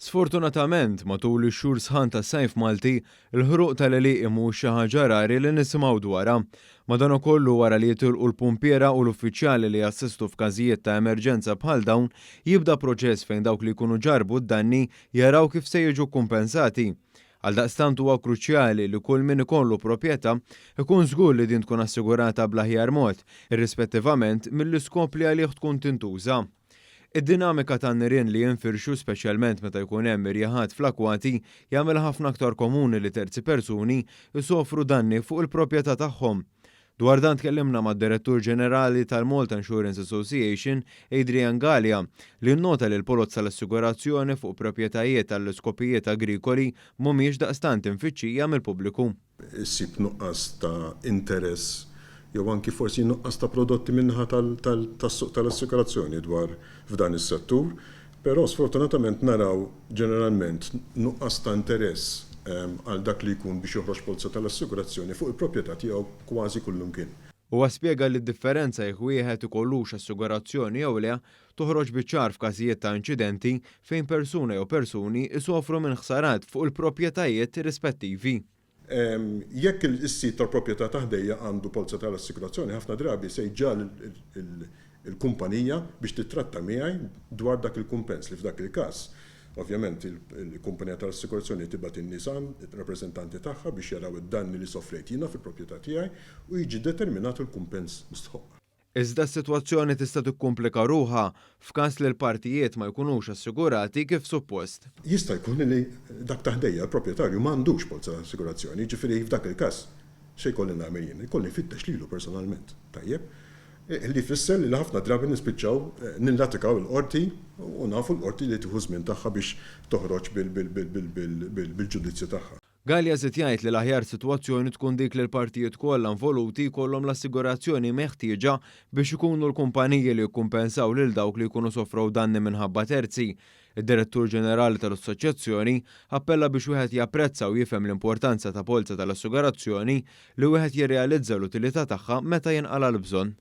Sfortunatament, matul ix-xhur sħan tas-sajf Malti, il-ħruq tal-għelieqi mhux xi ħaġa rari li nisimgħu dwarha. Madankollu, wara li jitilqu l-pumpiera u l-uffiċjali li jassistu f'każijiet ta' emerġenza bħal dawn, jibda proċess fejn dawk li jkunu ġarrbu d-danni jaraw kif se jiġu kkumpensati. Għaldaqstant huwa kruċjali li kull min ikollu proprjetà ikun żgur li din tkun assigurata bl-aħjar mod, irrispettivament mill-iskop li għalih tkun tintuża. Id-dinamika tan-nirien li jinfirxu, speċjalment meta jkun hemm irjaħat fl-akwati, jagħmilha ħafna aktar komuni li terzi persuni jsofru danni fuq il-proprjetà tagħhom. Dwar dan tkellimna mad-Direttur Ġenerali tal-Malta Insurance Association, Adrian Galea, li nnota li l-poloz tal-assigurazzjoni fuq proprjetajiet għall-iskopijiet agrikoli mhumiex daqstant imfittxija mill-pubbliku. Issib nuqqas ta' interess jew anki forsi nuqqas ta' prodotti min-naħa tas-suq tal-assikurazzjoni dwar f'dan is-settur, però sfortunatament naraw ġeneralment nuqqas ta' interess għal dak li jkun biex joħroġ polza tal-assigurazzjoni fuq il-proprjetà tiegħu kważi kullimkien. Huwa spjega li d-differenza jekk wieħed ikollux assigurazzjoni jew le toħroġ biċ-ċar f'każijiet ta' inċidenti fejn persuna jew persuni jsofru minn ħsarat fuq il-proprjetajiet rispettivi. Jekk is-sid tal-proprjetà ta' ħdejja għandu polza tal-assigurazzjoni, ħafna drabi se jġagħal il-kumpanija biex tittratta miegħi dwar dak il-kumpens li f'dak il-każ, ovvjament il-kumpanija tal-assigurazzjoni tibgħat in-nies għand, ir-rappreżentanti tagħha biex jaraw id-danni li sofrejt jiena fil-proprjetà tiegħi u jiġi determinat il-kumpens mistħoqq. Iżda s-sitwazzjoni tista' tikkumplika ruħha f'każ li l-partijiet ma jkunux assigurati kif suppost. Jista' jkun li dak ta' ħdejja, il-proprjetarju, ma għandux polza ta' assigurazzjoni, jiġifieri f'dak il-każ x'se jkolli nagħmel jien? Ikolli nfittex lilu personalment. Tajjeb? Li jfisser li ħafna drabi nispiċċaw nillatikaw il-qorti u nafu l-qorti li tieħu ż-żmien tagħha biex toħroġ bil-ġudizzju tagħha. Galea żied jgħid li l-aħjar sitwazzjoni tkun dik li l-partijiet kollha involuti jkollhom l-assigurazzjoni meħtieġa biex ikunu l-kumpaniji li jikkumpensaw lil dawk li jkunu sofrew danni minħabba terzi. Id-Direttur Ġenerali tal-Assoċjazzjoni appella biex wieħed japprezza u jifhem l-importanza ta' polza tal-assigurazzjoni li wieħed jirrealizza l-utilità tagħha meta jinqala' l-bżonn.